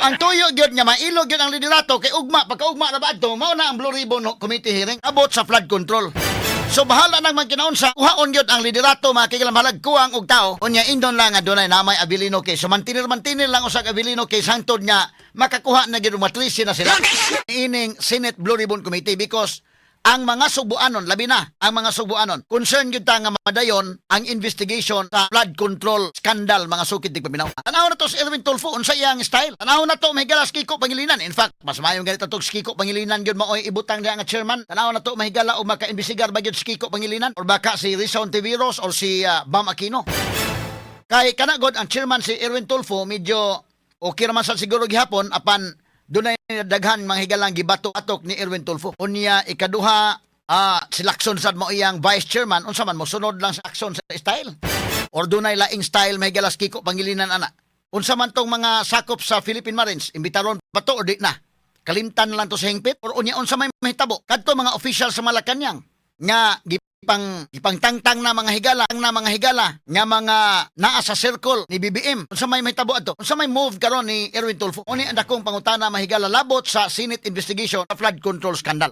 Ang tuyo gyud nga mailo gyud ang liderato kay ugma, pagkaugma na ba adto, mao na ang Blue Ribbon Committee hearing about sa flood control. So bahala nang magkinaunsa, kuhaon gyud ang liderato, mga higala, mahalag kuwang og tao. Unya indon lang nga dunay namay Avelino case. So mantinil-mantinil lang usag Avelino case hangtod nga makakuha na gyud, matrisi na sila ining Senate Blue Ribbon Committee, because ang mga Sugbuanon, labi na ang mga Sugbuanon, concern gyud ta nga madayon ang investigation sa flood control scandal, mga sukid tigpaminaw. Tanaw na to si Erwin Tulfo, unsa iyang style. Tanaw na to, mahigala, si Kiko Pangilinan. In fact, mas maayong ganito to si Kiko Pangilinan gyud maoy ibutang diha nga chairman. Tanaw na to, mahigala, o maka-imbestigar ba gyud si Kiko Pangilinan or baka si Risa Hontiveros or si Bam Aquino. Kay kana god ang chairman si Erwin Tulfo, medyo okay raman sa siguro gihapon, apan dunay daghan mga higalang gibato atok ni Erwin Tulfo. Unya ikaduha, si Lacson sad mo iyang vice chairman. Unsa man, mo sunod lang sa Lacson sa style or dunay laing style, mahigala, si Kiko Pangilinan ana? Unsa man tong mga sakop sa Philippine Marines, imbitaron pa to or di na? Kalimtan lang to sa hingpit or unya unsa may mahitabo kadto mga official sa Malacañang nga gipangtangtang na mga higala nga mga naa sa circle ni BBM? Unsa may mahitabo adto? Unsa may move karon ni Erwin Tulfo? Uni ang dakong pangutana, mahigala, labot sa Senate investigation sa flood control scandal.